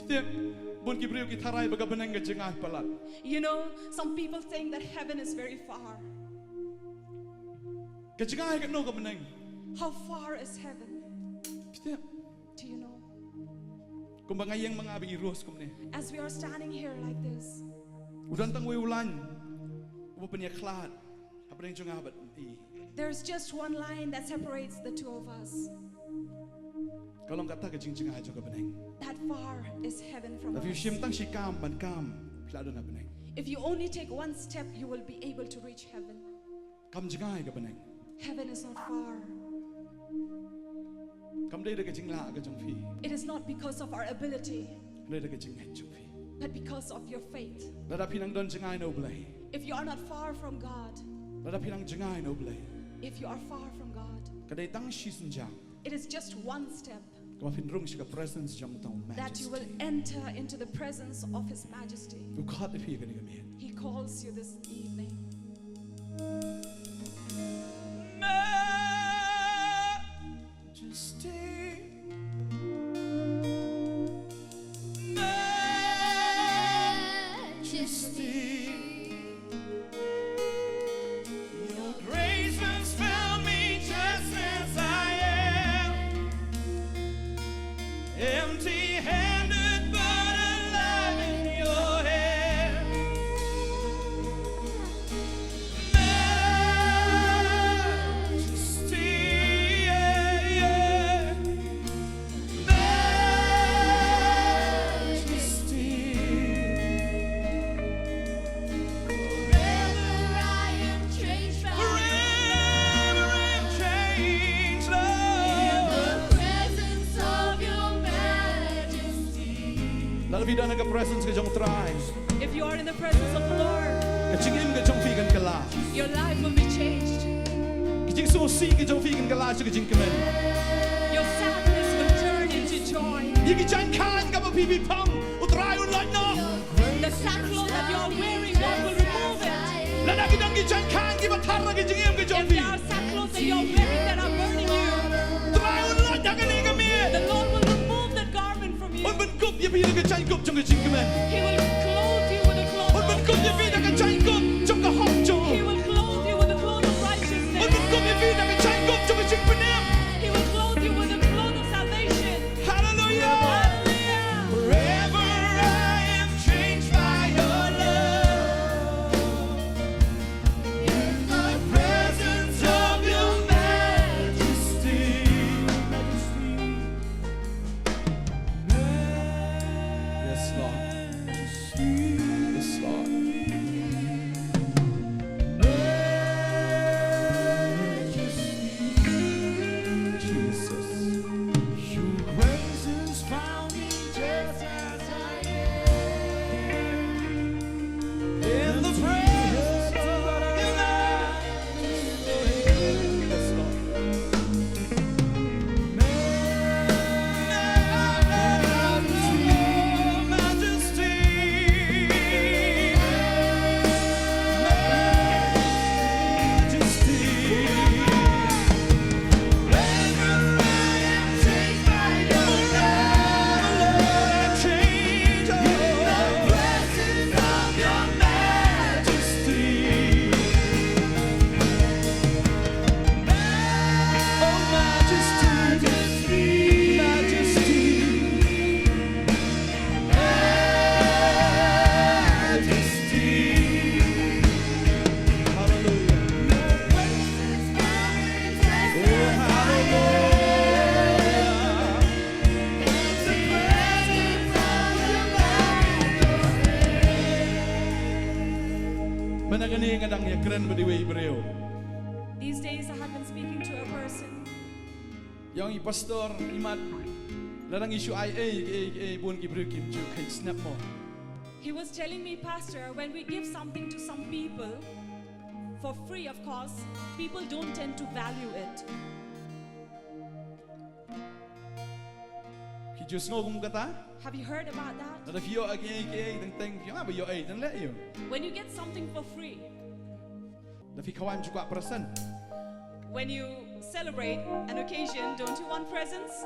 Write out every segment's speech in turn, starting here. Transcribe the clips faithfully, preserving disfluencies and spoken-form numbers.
Tip, bun ki briew ki tharai ba ka bneng ka jngai palat. You know, some people think that heaven is very far. Ka jngai katno ka bneng? How far is heaven? Tip. Do you know? Kumba nga ïeng ma nga bad i Rose kumne. As we are standing here like this, u don tang uwei u lain uba pynïakhlad hapdeng jong nga bad i. There's just one line that separates the two of us. Ka long kata ka jingjngai jong ka bneng. That far is heaven from us. Lada phi shim tang shi kam, ban kam, phi lah don ha bneng. If you only take one step, you will be able to reach heaven. Kam jngai ka bneng. Heaven is not far. Kam dei da ka jinglah ka jong phi. It is not because of our ability, ka dei da ka jingngeit jong phi. But because of your faith. Lada phi nang don jngai na U Blei. If you are not far from God, lada phi nang jngai na U Blei, if you are far from God, ka dei tang shi sienjam. It is just one step. Kaba phin rung sha ka presence jong uta u Majesty. That you will enter into the presence of His Majesty. U khot ïa phi kane ka miet. He calls you this evening. Majesty, Majesty, Your grace has found me just as I am, empty-handed but alive in your hand. Majesty, yeah, yeah. Majesty. Forever I am changed by Forever I am changed, Lord. In the presence of your majesty. Lada phi don ha ka presence ka jong U Trai, if you are in the presence of the Lord, ka jingim ka jong phi kan kylla. Your life will be changed. Ka jingsngewsih ka jong phi kan kylla sha ka jingkmen. Your sadness will turn into joy. Ïa ki jaiñkhain kaba phi biphang, U Trai un laitluid noh. The sackcloth that you are wearing, God will remove it. Lada ki don ki jaiñkhain kiba thar na ka jingim ka jong phi, if there are sackcloths that you are wearing that are burning you, U Trai un laitluid ha kane ka miet. The Lord will remove that garment from you. Un pynkup ïa phi da ka jaiñkup jong ka jingkmen. He will clothe you with the cloth of joy. Un pynkup ïa phi da ka jaiñkup jong ka hok jong U. He will clothe you with the cloth of righteousness. Un pynkup ïa phi da ka jaiñkup jong ka jingpynim. He will clothe you with the cloth of salvation. Hallelujah. Hallelujah. Forever I am changed by your love. In the presence of your majesty. Yes, Lord. Yes, Lord. Jesus. Your grace has found me just as I am. In the presence of your majesty. Mynta kane nga dang ïakren bad iwei i briew. These days I have been speaking to a person. Ïa ong i pastor, i mat, lada ngi shu ai ei ei ei, bun ki briew kim ju kheiñ snep mo. He was telling me, Pastor, when we give something to some people for free, of course, people don't tend to value it. Ki ju sngew kum kata? Have you heard about that? Lada phi ïoh ei ei ei, teng teng phi ong ba ïoh ei, teng leh ïoh. When you get something for free, lada phi khawai ju kwah present. When you celebrate an occasion, don't you want presents?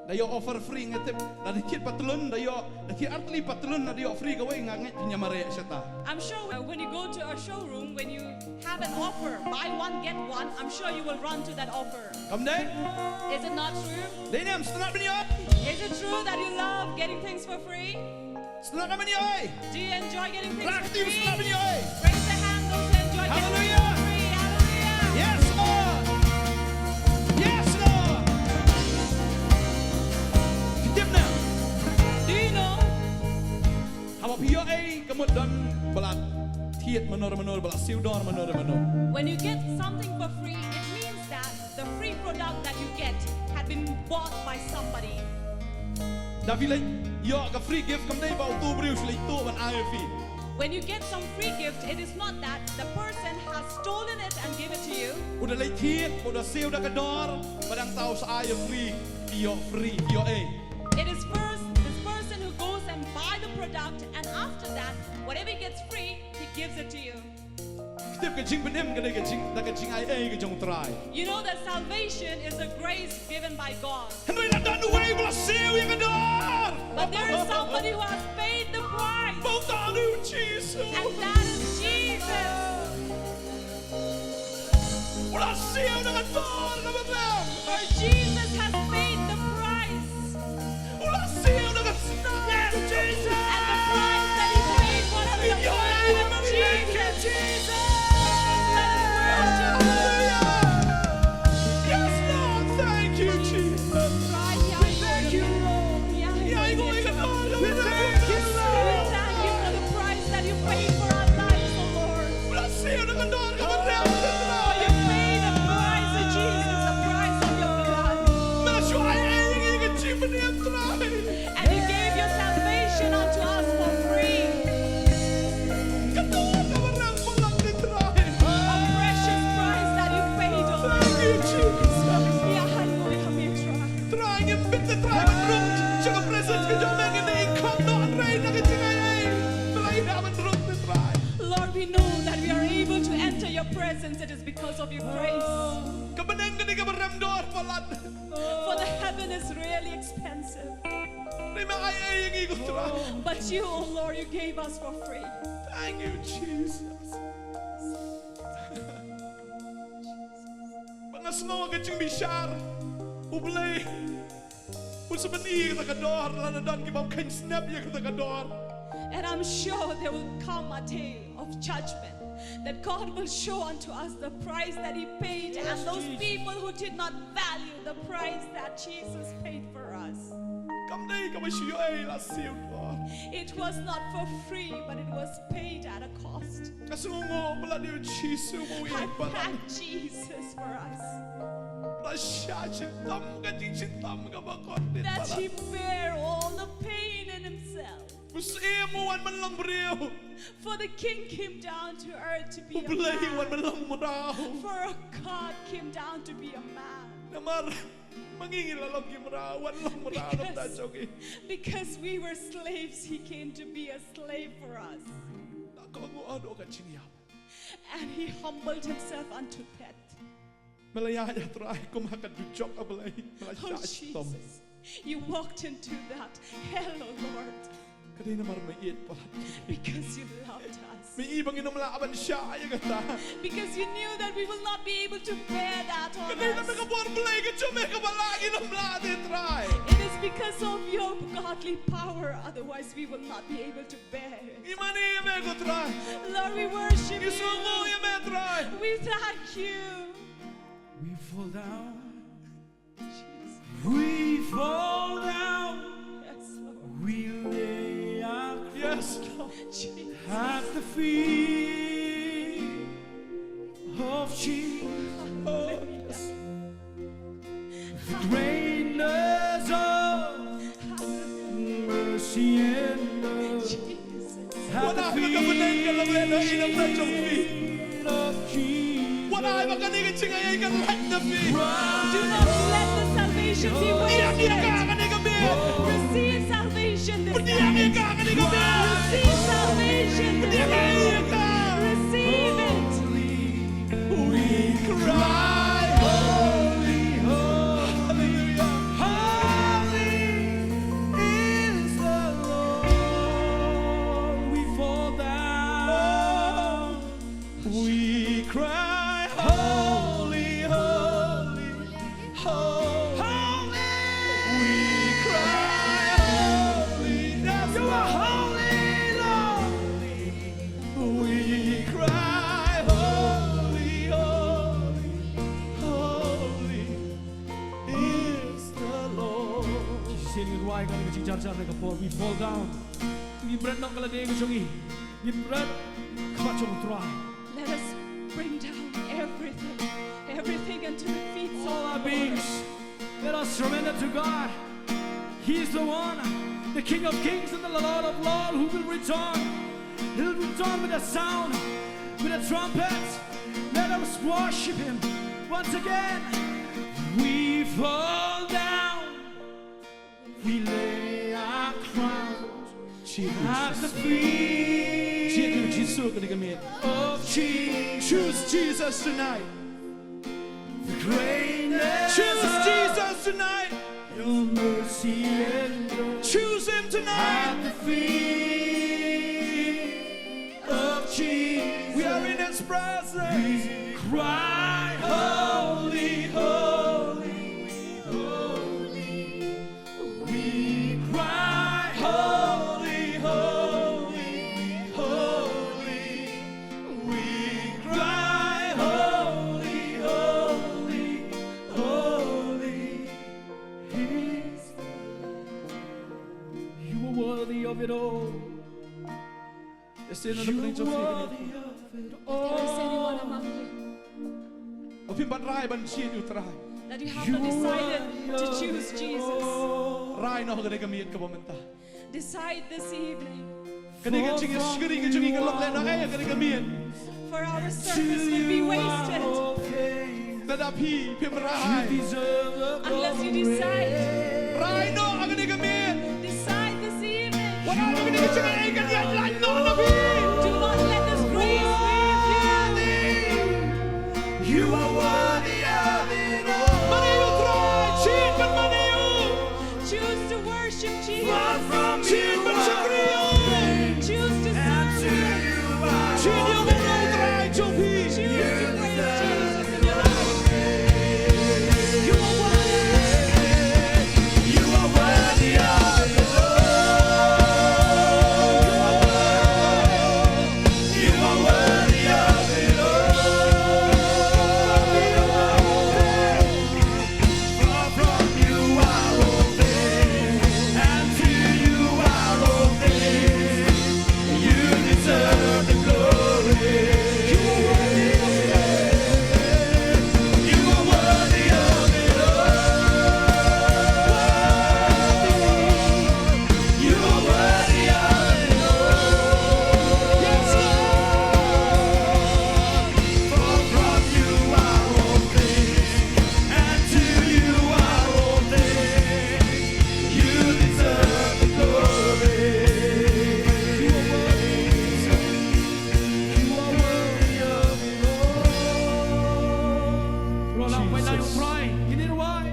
Da ïoh offer free nga tip. Da dei kit patlun da ïoh, da kit artylli patlun da ïoh free kawei, nga ngeit phin ïa mareh shata. I'm sure when you go to a showroom, when you have an offer, buy one, get one, I'm sure you will run to that offer. Kam dei? Is it not true? Dei ne em, sngewtynnat ban ïoh? Is it true that you love getting things for free? Sngewtynnat ban ïoh. Do you enjoy getting things for free? Raise the hand those who enjoy getting things for free. Hallelujah. Hallelujah. Yes, Lord. Yes, Lord. Tip ne em. Do you know? Haba phi ïoh ei ka mut don ba la thied mynno mynno, ba la siew dor mynno mynno. When you get something for free, it means that the free product that you get had been bought by somebody. Da phi leit ïoh ka free gift kam dei ba uto u briew u leit tuh ban ai ïa phi. When you get some free gift, it is not that the person has stolen it and give it to you. U da leit thied, u da siew da ka dor, ba dang tau sa ai ïa free, ïoh free, ïoh ei. It is first this person who goes and buy the product, and after that, whatever he gets free, he gives it to you. Tip, ka jingpynim ka dei ka jing, da ka jingai ei ka jong U Trai. You know that salvation is a grace given by God. Hynrei la don uwei ba la siew ïa ka dor. But there is somebody who has paid the price. Ba uta u dei u Jisu. And that is Jesus. U la siew da ka dor kaba rem. For Jesus has paid the price. U la siew da ka snam. Yes, Jesus. And the price that he paid was the blood of Jesus. Let us worship him. Hallelujah. Yes, Lord. Thank you, Jesus. Thank you, Lord. We thank you, Lord. We thank you, Lord. We thank you for the price that you paid for our lives, oh Lord. U la siew da ka dor kaba rem. For you paid a price, oh Jesus, the price of your blood. Me la shu ai ei ïa ngi ka jingpynim, Trai. And you gave your salvation unto us for free. Ka dor kaba rem palat, Trai. A precious price that you paid, oh Lord. Thank you, Jesus. Ïa, hallelujah, me Trai. Trai, ngim bit, Trai, ban rung sha ka presence ka jong me, ngin ïakhun noh, Trai, na ka jingai ei. Trai, da ban rung, Trai. Lord, we know that we are able to enter your presence. It is because of your grace. Ka bneng ka dei kaba rem dor palat. For the heaven is really expensive. Hynrei me ai ei ïa ngi, ko Trai. But you, oh Lord, you gave us for free. Thank you, Jesus. Ba nga sngew ka jingbishar, U Blei un sa pyni ïa kata ka dor, lada don ki bym kheiñ snep ïa kata ka dor. And I'm sure there will come a day of judgment that God will show unto us the price that he paid, and those people who did not value the price that Jesus paid for us. Kam dei kaba shu ïoh ei la siew dor. It was not for free, but it was paid at a cost. Nga sngewnguh ba la dei u Jisu ba u ïeit palat. I thank Jesus for us. La shah shitom ka jingshitom kaba kordit palat. That he bear all the pain in himself. U Syiem u wan ban long briew. For the king came down to earth to be a man. U Blei u wan ban long mraw. For a God came down to be a man. Namar ma ngi ngi la long ki mraw, u wan long mraw na ka bynta jong ngi. Because we were slaves, he came to be a slave for us. La kohnguh haduh ka jingïap. And he humbled himself unto death. Me la ïaid, Trai, kum ha ka dujok, A Blei. Me la shah shitom. Oh, Jesus. You walked into that hell, oh Lord. Ka dei namar me ïeit palat. Because you loved us. Me i ba ngin ym lah ban shah ïa kata. Because you knew that we will not be able to bear that on us. Ka dei namar ka bor Blei ka jong me kaba lah ngin ym lah, Trai. It is because of your godly power, otherwise we will not be able to bear it. Ngi mane ïa me, ko Trai. Lord, we worship you. Ngi sngewnguh ïa me, Trai. We thank you. We fall down. We fall down. Yes, Lord. We lay our crowns at the feet of Jesus. Yes, Lord. At the feet of Jesus. The greatness of mercy and love. Jesus. Wat ai ba ka bneng kan long lehnohei na ka bynta jong phi. Wat ai ba kane ka jingai ei kan lait na phi. Do not let the salvation be wasted. Pdiang ïa ka kane ka miet. Receive salvation this night. Pdiang ïa ka kane ka miet. Receive salvation this night. Pdiang ïa ka. Receive it. We cry, holy, holy, hallelujah, holy. Te ngin rwai kane ka jingjarjar na ka por. We fall down. Ngin bret noh ka lade ka jong ngi. Ngin bret khmat jong U Trai. Let us bring down everything, everything unto the feet of the Lord. All our beings, let us surrender to God. He is the one, the King of kings and the Lord of lords, who will return. He'll return with a sound, with a trumpet. Let us worship him once again. We fall down. We lay our crowns at the feet of Jesus. Choose Jesus tonight. The greatness of Jesus tonight. Your mercy endures. Choose him tonight. At the feet of Jesus. We are in his presence. We cry, "Holy, holy, holy." We cry, "Holy, holy, holy." We cry, "Holy, holy, holy." You are worthy of it all. If there is anyone among you, oh, phim pat rai ban shim ïa U Trai, that you have not decided to choose Jesus, rai noh ha kane ka miet kaba mynta. Decide this evening. Kane ka jingïashakri ka jong ngi kan long lehnohei ha kane ka miet. For our service will be wasted. Lada phi phim rai. Unless you decide. Rai noh ha kane ka miet. Decide this evening. Wat la kane ka jingïaid kan ïaid lait noh na phi. Do not let this grace leave you. You are worthy of it all. Mane ïa U Trai, jied ban mane ïa u. Choose to worship Jesus. Choose to serve him. Choose to praise Jesus in your life. You are worthy. You are worthy of it all. You are worthy of it all. For from you are all things, and to you are all things. You deserve the glory. You are worthy of it. You are worthy of it all. You are worthy of it all. Yes, Lord. For from you are all things, and to you are all things. You deserve the glory. You are worthy. You are worthy of it all. Rwai noh, pynlait ïa U Trai. Ngin ïa rwai.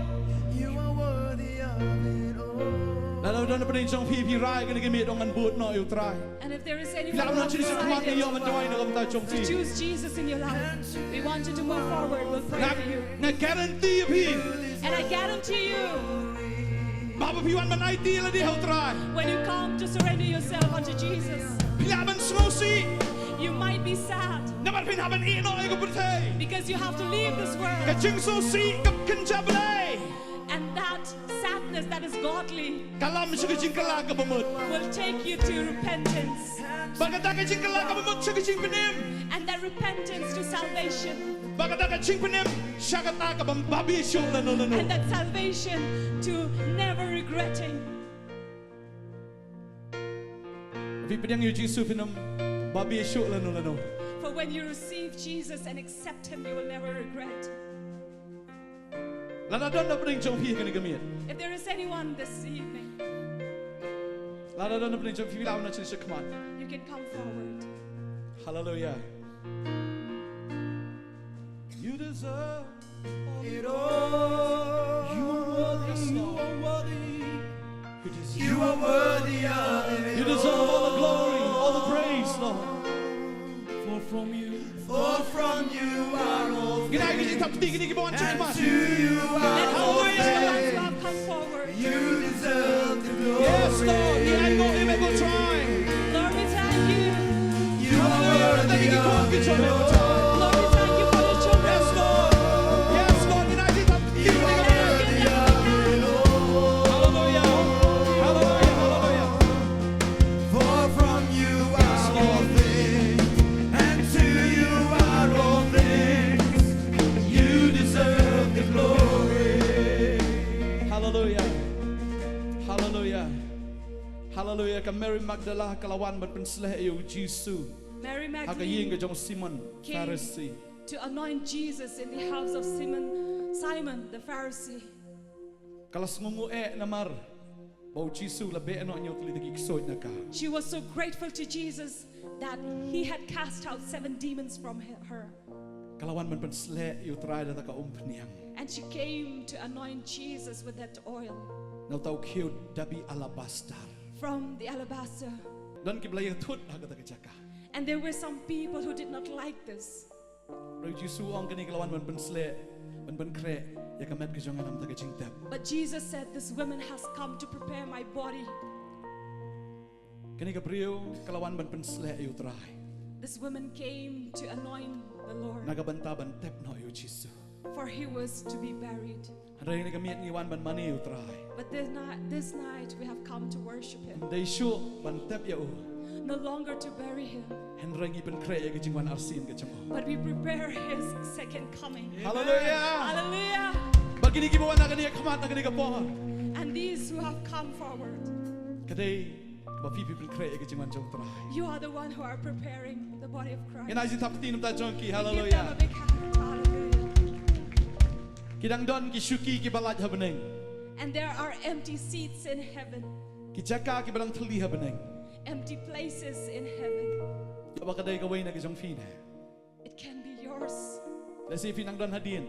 You are worthy of it all. Lada don na pdeng jong phi, phi rai ha kane ka miet, ong ngan bud noh ïa U Trai. And if there is anyone who has decided to choose Jesus in your life, we want you to move forward. We'll pray for you. Nga guarantee ïa phi. And I guarantee you, haba phi wan ban aiti ïa lade ha U Trai, when you come to surrender yourself unto Jesus, phi lah ban sngewsih. You might be sad. Namar phin hap ban ïeh noh ïa ka pyrthei. Because you have to leave this world. Ka jingsngewsih kaba kynja Blei. And that sadness that is godly, ka lam sha ka jingkylla kaba mut, will take you to repentance. Bad kata ka jingkylla kaba mut sha ka jingpynim. And that repentance to salvation. Bad kata ka jingpynim sha kata kaba ym babe shuh lano lano. And that salvation to never regretting. Phi pdiang ïa U Jisu phin ym babe shuh lano lano. For when you receive Jesus and accept him, you will never regret. Lada don na pdeng jong phi ha kane ka miet. If there is anyone this evening, lada don na pdeng jong phi, phi lah ban shim shakhmat. You can come forward. Hallelujah. You deserve it all. You are worthy. Yes, Lord. You are worthy. You are worthy of it all. You deserve all the glory, all the praise, Lord. For from you, for from you are all things. Ngin ai ka jingthap kti kine kiba wan shakhmat. And to you are all things. Let all those who have come forward. You deserve the glory. Yes, Lord. Ngi ainguh ïa me ko Trai. Lord, we thank you. You are worthy of it all. Lord, we thank you for your children. Yes, Lord. Yes, Lord. Ngin ai ka jingthap kti kine kiba wan. You are worthy of it all. Hallelujah. Hallelujah. Hallelujah. Ka Mary Magdala ka la wan ban pynsleh ïa u Jisu. Mary Magdalene Ha ka ïing ka jong Simon came Pharisee. To anoint Jesus in the house of Simon, Simon the Pharisee. Ka la sngewnguh eh namar ba u Jisu la beh noh ñiew tylli ki ksuid na ka. She was so grateful to Jesus that he had cast out seven demons from he- her. Ka la wan ban pynsleh ïa u Trai da ka umphniang. And she came to anoint Jesus with that oil. Na uta u khiew dabi alabaster. From the alabaster. Don ki ba la ïathut ha kata ka jaka. And there were some people who did not like this. Hynrei u Jisu u ong kane ka la wan ban pynsleh, ban pynkhreh ïa ka met ka jong nga na ka bynta ka jingtep. But Jesus said, "This woman has come to prepare my body." Kane ka briew ka la wan ban pynsleh ïa u Trai. This woman came to anoint the Lord. Na ka bynta ban tep noh ïa u Jisu. For he was to be buried. Hynrei kane ka miet ngi wan ban mane ïa u Trai. But this night, this night we have come to worship him. Ngim dei shuh ban tep ïa u. No longer to bury him. Hynrei ngi pynkhreh ïa ka jingwan arsien ka jong u. But we prepare his second coming. Hallelujah. Hallelujah. Bad kine kiba wan ha kane ka khmat ha kane ka por. And these who have come forward. Ka dei ba phi phi pynkhreh ïa ka jingwan jong u Trai. You are the one who are preparing the body of Christ. Ngin ai jingthap kti na ka bynta jong ki. Give them Hallelujah. A big hand. Hallelujah. Ki dang don ki shuki kiba lait ha bneng. And there are empty seats in heaven. Ki jaka kiba dang thylli ha bneng. Empty places in heaven. Ïoh ba ka dei kawei na ka jong phi ne. It can be yours. Lehse phi nang don hadien.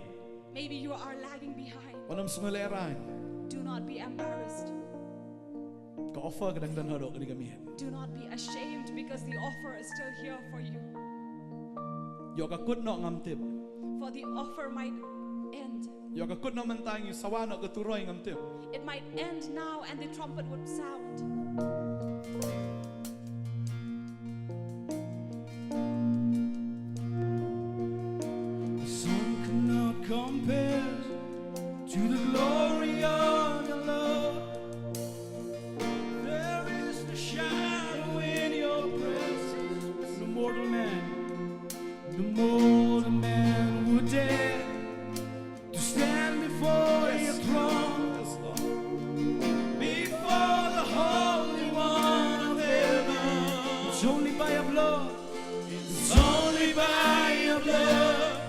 Maybe you are lagging behind. Wat nym sngewlehraiñ. Do not be embarrassed. Ka offer ka dang don haduh kane ka miet. Do not be ashamed because the offer is still here for you. Ïoh ka kut noh ngam tip. For the offer might end. Ïoh ka kut noh mynta, ïoh sawa noh ka turoi ngam tip. It might end now and the trumpet would sound. The sun cannot compare to the glory of your love. There is no shadow in your presence. No mortal man, no mortal man would dare to stand before your throne. Before the Holy One of heaven. It's only by your blood. It's only by your blood.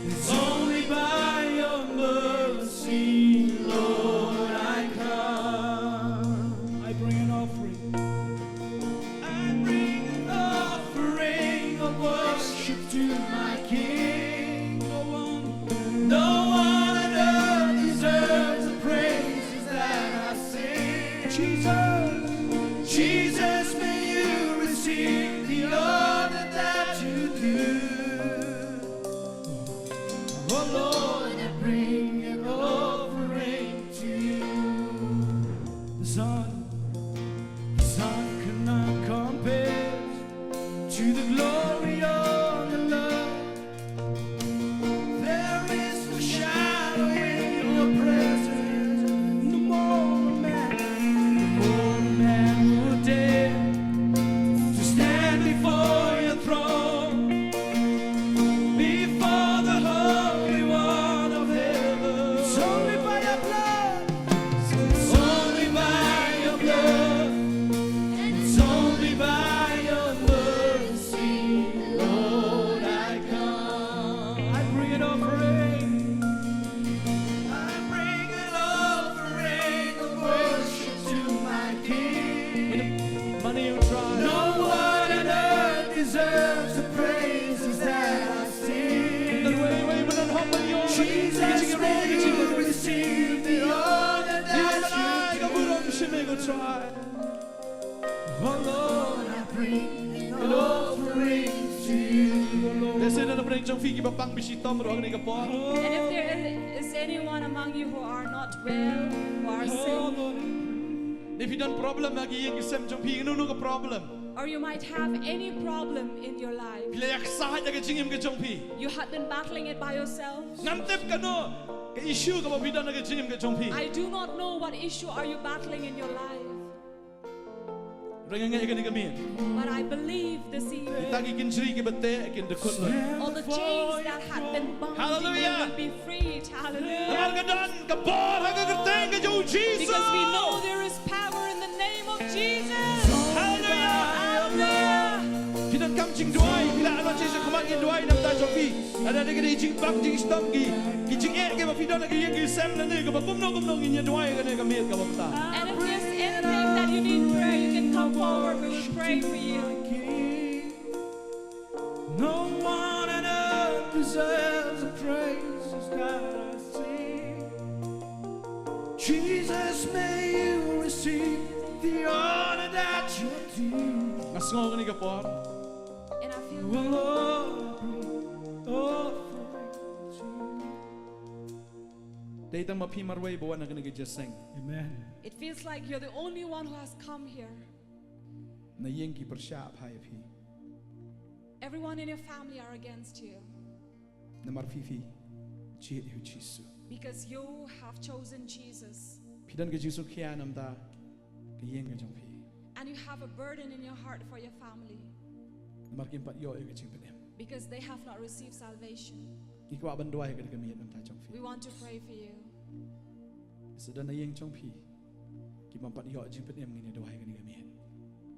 It's only by your mercy, Lord, I come. I bring an offering. I bring an offering of worship to my King. No one, no one on earth deserves the praises that I sing. Jesus, Jesus, may you receive the honor that you do. Oh Lord, I bring an offering to you. The sun, the sun cannot compare to the glory of your love. There is no shadow in your presence. No mortal man, no mortal man would dare to stand before your throne, before the Holy One of heaven. It's only by your blood. It's only by your blood. It's only by your mercy, Lord, I come. I bring an offering. I bring an offering of worship to my King. Mane u Trai. No one on earth deserves the praises that I sing. Tang wei wei ba don hok ban ïoh. Jesus, may you receive the honor that you deserve. Ka burom shim ïa u Trai. Oh Lord, I bring an offering to you. Lehse don na pdeng jong phi kiba pang ba shitom ruh ha kane ka por. And if there is anyone among you who are not well, who are sick, lehse phi don problem ha ki ïing ki sem jong phi, kano kano ka problem. Or you might have any problem in your life. Phi la ïaksaid da ka jingim ka jong phi. You have been battling it by yourself. Ngam tip kano ka issue kaba phi don ha ka jingim ka jong phi. I do not know what issue are you battling in your life. Hynrei nga ngeit ha kane ka miet. But I believe this evening, kita ki kynjri kiba teh kin da kut lut. All the chains that had been bound you will be freed. Hallelujah. Hallelujah. Namar ka don ka bor ha ka kyrteng ka jong u Jisu. Because we know there is power. Jong phi, lada dei ka dei jingbak jingshitom ki, ki jingeh kiba phi don ha ka ïing ka sem lane kaba kumno kumno, ngin ïa duwai ha kane ka miet kaba mynta. And if there's anything that you need prayer, you can come forward. We will pray for you. No one on earth deserves the praises that I sing. Jesus, may you receive the honor that you're due. Nga sngew kane ka por. And I feel, Lord, oh, dei tang ma phi marwei ba wan ha kane ka jingïaseng. Amen. It feels like you're the only one who has come here. Na ïing ki pyrshah bha ïa phi. Everyone in your family are against you. Namar phi phi jied ïa u Jisu. Because you have chosen Jesus. Phi don ka jingsngewkhia namar ka ïing ka jong phi. And you have a burden in your heart for your family. Namar kim pat ïoh ïa ka jingpynim. Because they have not received salvation. Ngi kwah ban duwai ha kane ka miet namar jong phi. We want to pray for you. Lada don na ïing jong phi kiba ym pat ïoh jingpynim, ngin ïa duwai ha kane ka miet.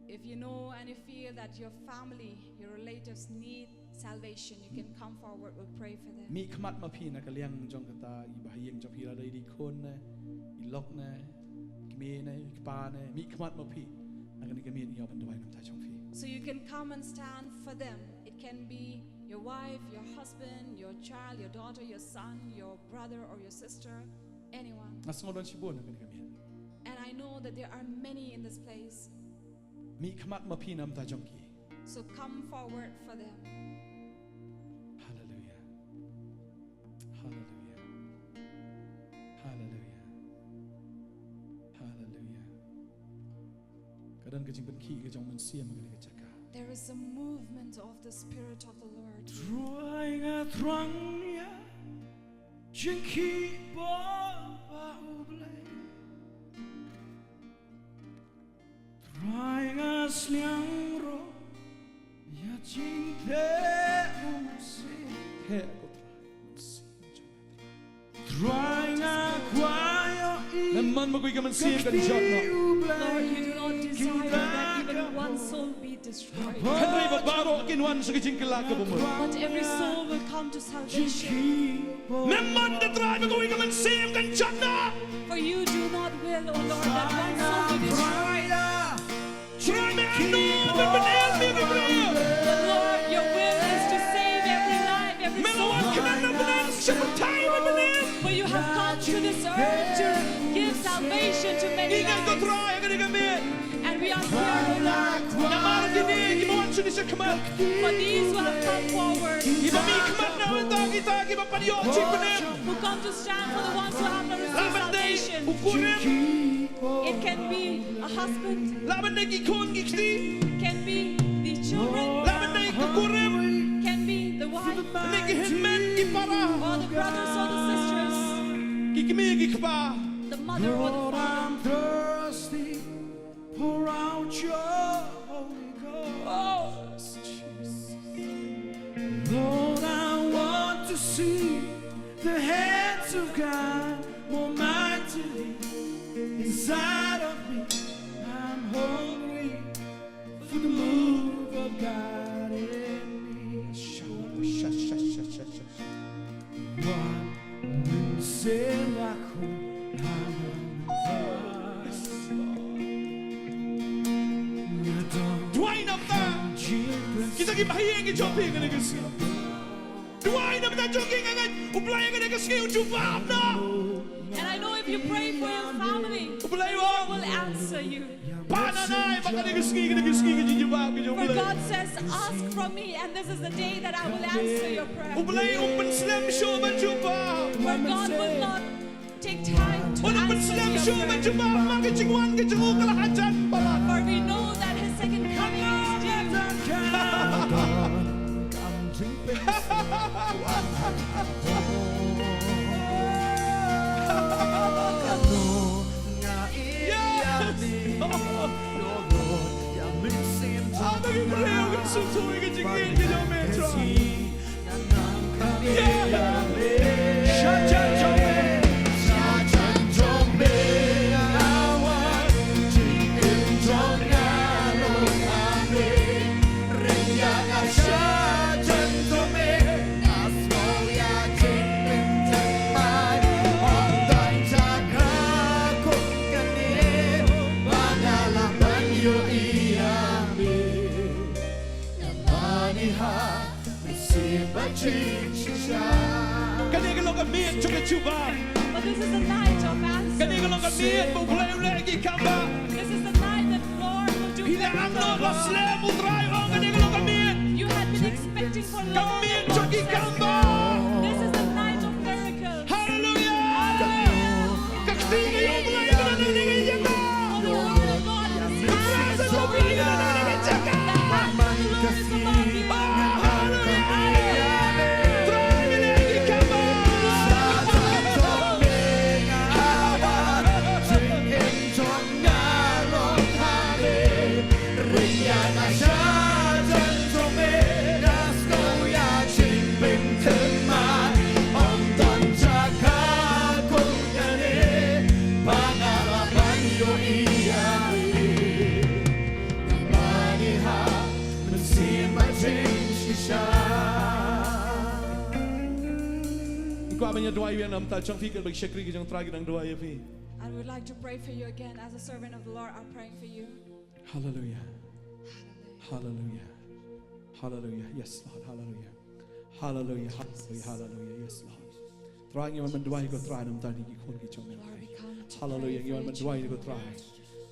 If you know and you feel that your family, your relatives need salvation, you can come forward, we'll pray for them. Mih khmat ma phi na ka liang jong kata iba ha ïing jong phi, lada i dei khun ne, i lok ne, i kmie ne, i kpa ne, mih khmat ma phi na kane ka miet, ngi ïoh ban duwai namar jong phi. So you can come and stand for them. It can be your wife, your husband, your child, your daughter, your son, your brother or your sister, anyone. Nga sngew don shibun ha kane ka miet. And I know that there are many in this place. Mih khmat ma phi namar jong ki. So come forward for them. Hallelujah. Hallelujah. Hallelujah. Hallelujah. Ka don ka jingpynkhih ka jong u Mynsiem ha kane ka jaka. There is a movement of the Spirit of the Lord. Trai nga thrang ïa jingkhih bor ba U Blei. Trai nga sliang ruh ïa jingteh u Mynsiem. Heh ko Trai, Mynsiem jong nga. Trai nga kwah ïohi. Lymman ma ko ïa ka mynsiem kan jot noh. Lord, you do not desire that even one soul be destroyed. Hynrei ba baroh kin wan sha ka jingkylla kaba mut. But every soul will come to salvation. Lymman da Trai ba ko ïa ka mynsiem kan jot noh. For you do not will, O Lord, that one soul be destroyed. Trai me, ïa ka mynsiem. But Lord, your will is to save every life, every soul. Me la wan kane na bneng sha pyrthei ban ïa ka mynsiem. For you have come to this earth to give salvation to many lives. Ngi ngeit ko Trai ha kane ka miet. And we are here, O Lord. Namar kine kiba wan sha kane ka miet. For these who have come forward. Kiba mih khmat na bynta kita kiba pynïoh jingpynim. Who come to stand for the ones who have not received salvation. Lah ban dei u kurim. It can be a husband. Lah ban dei ki khun ki kti. Can be the children. Lah ban dei ki kurim. Can be the wife. Lah ban dei ki hynmen ki para. Or the brothers or the sisters. Ki kmie ki kpa. The mother or the father. Lord, I'm thirsty. Pour out your Holy Ghost. Oh, Jesus. Lord, I want to see the hands of God more mightily inside of me. I'm hungry for the move of God in me. Sha, sha, sha, sha, sha. Wan Mynsiem Bakhuid ha nga. Duwai namar kita kiba ha ïing ki jong phi kane ka sngi. Duwai namar jong ki, nga ngeit U Blei kane ka sngi un jubab noh. And I know if you pray for your family, U Blei u ong, God will answer you. Pan nanai ba kane ka sngi, kane ka sngi ka jingjubab ka jong U Blei. For God says, "Ask from me, and this is the day that I will answer your prayer." U Blei um pynslem shuh ban jubab. For God will not take time to answer your prayer. Um pynslem shuh ban jubab, namar ka jingwan ka jong u ka la hajan palat. For we know that his second coming is due. Yes. Aba ngi briew ngi sngewthuh ïa ka jingïeit ka jong me, Trai. Yeah. Sha jan jong me. Sha jan jong me. Nga wan. Jingim jong nga long ha me. Ring ïa nga sha jan jong me. Miet ba U Blei u leh ki kam ba. This is the night that Lord will do miracles. Phi la angnud la slem, U Trai u ong kane ka long ka miet. You had been expecting for long. Ka miet jong ki kam ba. This is the night of miracles. Hallelujah. Hallelujah. Ka kti ka jong U Blei ka don ha kane ka jaka. The word of God is. Ka presence jong U Blei ka don ha kane ka jaka. The hand of the Lord is above you. Oh, hallelujah. Hallelujah. Trai, ngi leh ki kam ba. Ngi kwah ban ïa duwai ïa na bynta jong phi, katba ki shakri ki jong U Trai ki dang duwai ïa phi. And we'd like to pray for you again as a servant of the Lord are praying for you. Hallelujah. Hallelujah. Hallelujah. Yes, Lord. Hallelujah. Hallelujah. Hallelujah. Hallelujah. Yes, Lord. Trai, ngi wan ban duwai ko Trai na bynta kine ki khun ki jong me. Hallelujah. Ngi wan ban duwai ko Trai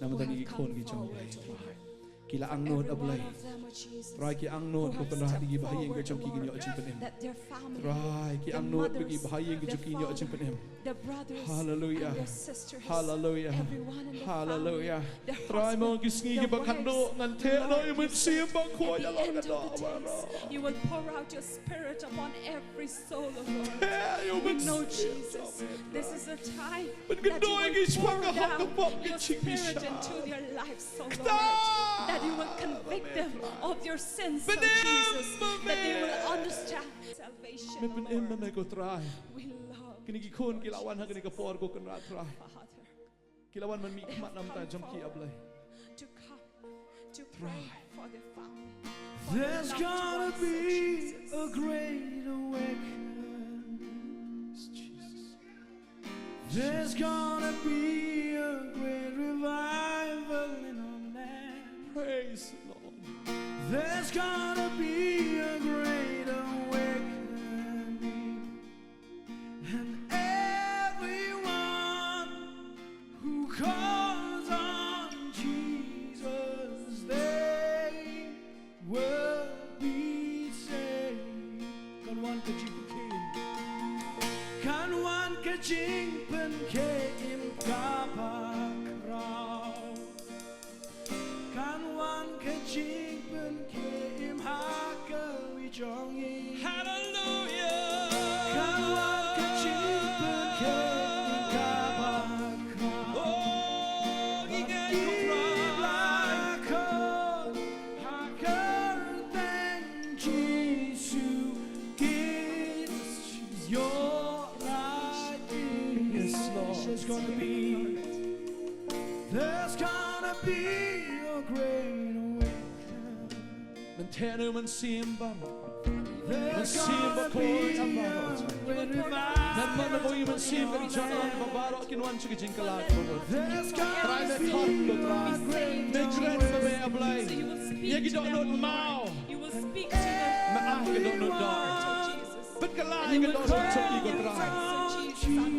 na bynta kine ki khun ki jong me, Trai. Ki la angnud, A Blei. Trai, ki angnud ko Kynrad, ki bahaïing ki jong ki kin ïoh jingpynim. Trai, ki angnud ki bahaïing ki jong ki kin ïoh jingpynim. Hallelujah. Hallelujah. Hallelujah. Trai, mo ki sngi kiba khatduh ngan theh noh ïa u Mynsiem Bakhuid ïa la ka doh baroh. You will pour out your spirit upon every soul, O Lord. Theh ïa u Mynsiem. We know, Jesus, this is a time that you will pour down your spirit into their lives, O Lord, that you will convict them of their sins, O Jesus, that they will understand salvation, O Lord. Me pynim ma me ko Trai. We love you, Lord Jesus. Kine ki khun ki la wan ha kane ka por ko Kynrad Trai. Father. Ki la wan ban mihkhmat na bynta jong ki, A Blei. To come to pray for their family, for their loved ones, oh Jesus. There's gonna be a great awakening. Yes, Jesus. There's gonna be a great revival in our land. Praise the Lord. There's gonna be a great awakening. And everyone who calls on Jesus, they will be saved. Kan wan ka jingpynkhie im. Kan wan ka jingpynkhie im kaba khraw. Kan wan ka jingpynkhie im ha ka ri jong ngi. Hallelujah. Kan wan ka jingpynkhie im kaba khraw. Oh, ngi ngeit ko Trai. Ki la khot ha ka kyrteng Jisu, ki ïoh rai. Yes, Lord. There's gonna be There's gonna be a great awakening. Mynta u Mynsiem Bakhuid. There's gonna be a great revival. Mynsiem Bakhuid, Mynsiem Bakhuid, Mynsiem Bakhuid, baroh kin wan sha ka jingkylla ka bor. There's gonna be a great revival. Trai, me khot ko Trai. Me kren ma me, A Blei. Ïa ki dohnud maw. Me ai ki dohnud doh. Pynkylla ïa ka dohnud jong ki ko Trai.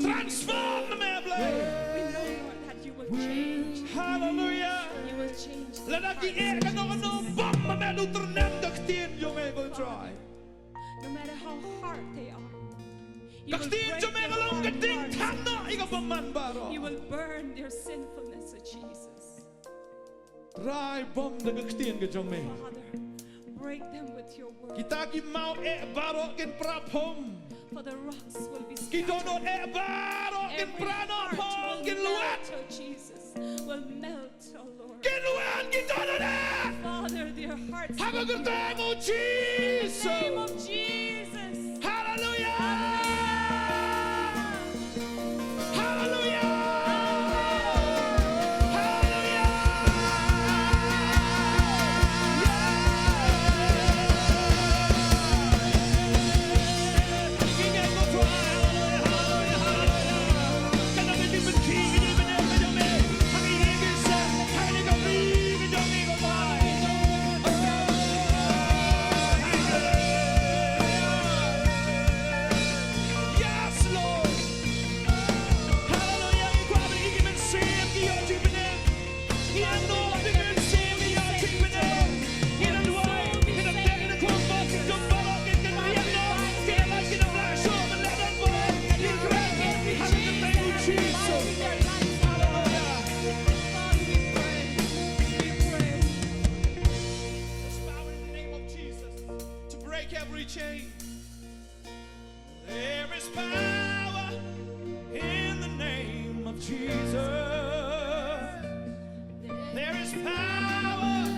Transform me, Blei. We know, Lord, that you will change. Hallelujah. You will change. Lada ki eh kano kano, bam ma me da u tyrnem ka ktien jong me ko Trai. No matter how hard they are, you will break their heart. Ka ktien jong me ka long ka diengphna ïa ka bymman baroh. You will burn their sinfulness, oh Jesus. Trai, bam da ka ktien ka jong me. Father, break them with your word. Kita ki maw eh baroh kin pra phom. For the rocks will be scattered. Ki dohnud eh baroh kin pra noh phom, kin luat. Every heart will melt, oh Jesus, will melt, oh Lord. Kin luat ki dohnud eh. Father, their hearts will be melt. Ha ka kyrteng u Jisu. In the name of Jesus. Hallelujah. Hallelujah! Hallelujah! There is power in the name of Jesus. There is power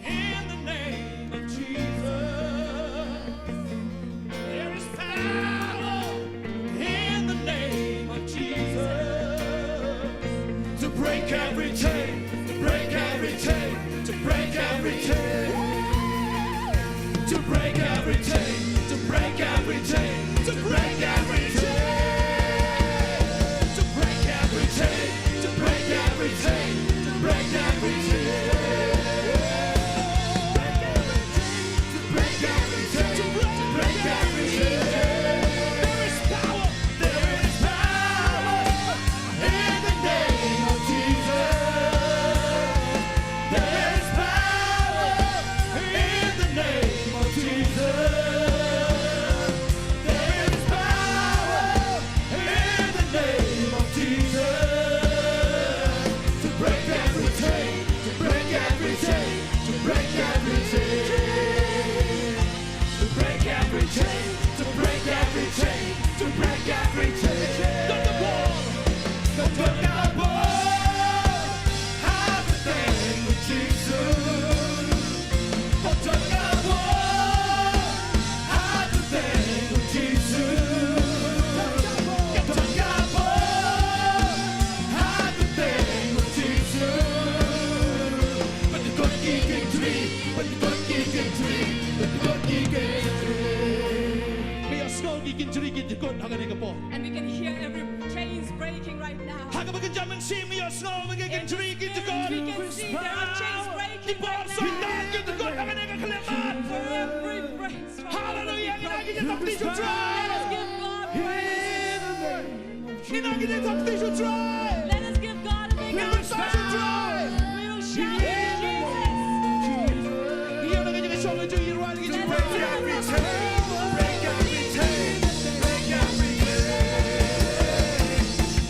in the name of Jesus. There is power in the name of Jesus to break every chain, to break every chain, to break every chain, to break every chain, to break every chain, to break every chain, to break every chain, to break every chain, to break every chain. To break every chain, to break every chain. There is power, there is power in the name of Jesus. There is power in the name of Jesus. There is power in the name of Jesus, to break every chain, to break every chain, to break every chain, to break every chain, to break every chain, to break every chain. Let the wall, let the wall. May ïohsngew ki kynjri ki jukut ha kane ka por. And we can hear every chains breaking right now. Ha kaba kynja mynsiem ngi ïohsngew ba ki kynjri ki jukut. We can see there are chains breaking right now. Ki bor soitan ki jukut ha kane ka khyllipmat. For every praise from Hallelujah. Ngin ïa kynjah thok kti sha U Trai. Let us give God praise. Ngin ïa kynjah thok kti sha U Trai. Let us give God a big hand clap. We will shout for Jesus. Ïa na ka jingshong ka jingïaroh ka jingïaroh. Break every chain, break every chain, break every chain.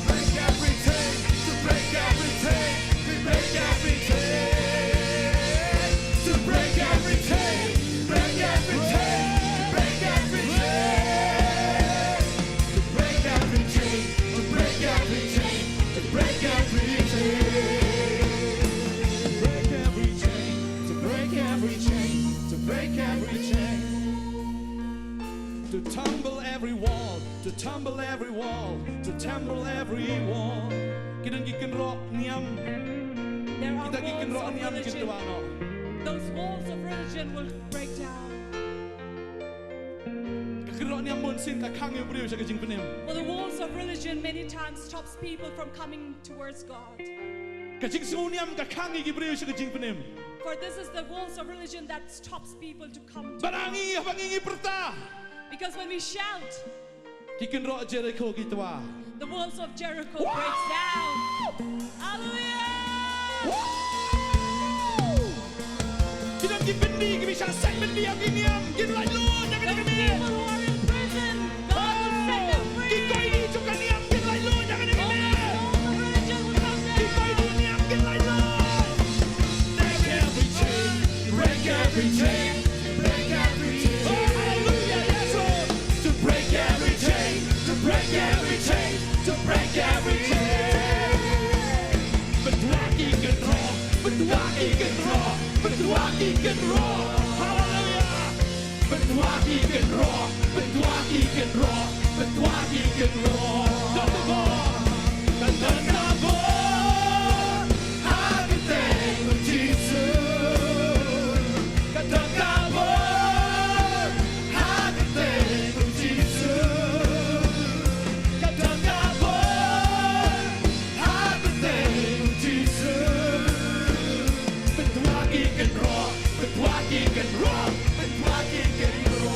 Break every chain, to break every chain, to break every chain, to break every chain, break every chain, to break every chain, to break every chain, to break every chain, to break every chain, break every chain, to break every chain, to break every chain. To tumble every wall, to tumble every wall, to tumble every wall. Ki don ki kynroh niam. There are walls of religion. Kita ki kynroh niam kin twa noh. Those walls of religion will break down. Ka kynroh niam bunsien ka khang ïa u briew sha ka jingpynim. For the walls of religion many times stops people from coming towards God. Ka jingsngew niam ka khang ïa ki briew sha ka jingpynim. For this is the walls of religion that stops people to come to God. Bad ha ngi, haba ngi ngi pyrta. Because when we shout, ki kynroh Jericho ki twa. The walls of Jericho breaks down. Hallelujah! Ki don ki byndi, ki bishar sait byndi, ki niam, kin lait lut, kin lait lut. Those people who are in prison, God will set them free. Ki koini jong ka niam, kin lait lut, kin lait lut. All the religion will come down. Ki koini niam, kin lait lut. Break every chain, break every chain, break every chain. Oh, hallelujah, yes, Lord. To break every chain, to break every chain, to break every chain. Pynthwa ki kynroh, pynthwa ki kynroh, pynthwa ki kynroh. Hallelujah. Pynthwa ki kynroh, pynthwa ki kynroh, pynthwa ki kynroh. Don ka bor, don ka bor ha ka kyrteng u Jisu. Ka don ka bor ha ka kyrteng u Jisu. Ka don ka bor ha ka kyrteng u Jisu. Pynthwa ki kynroh, pynthwa ki kynroh, pynthwa ki kynroh.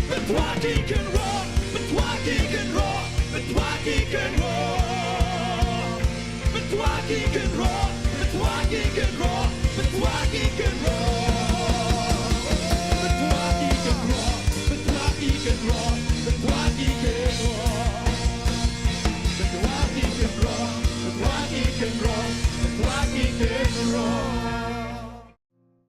Pynthwa ki kynroh, pynthwa ki kynroh, pynthwa ki kynroh. Pynthwa ki kynroh, pynthwa ki kynroh.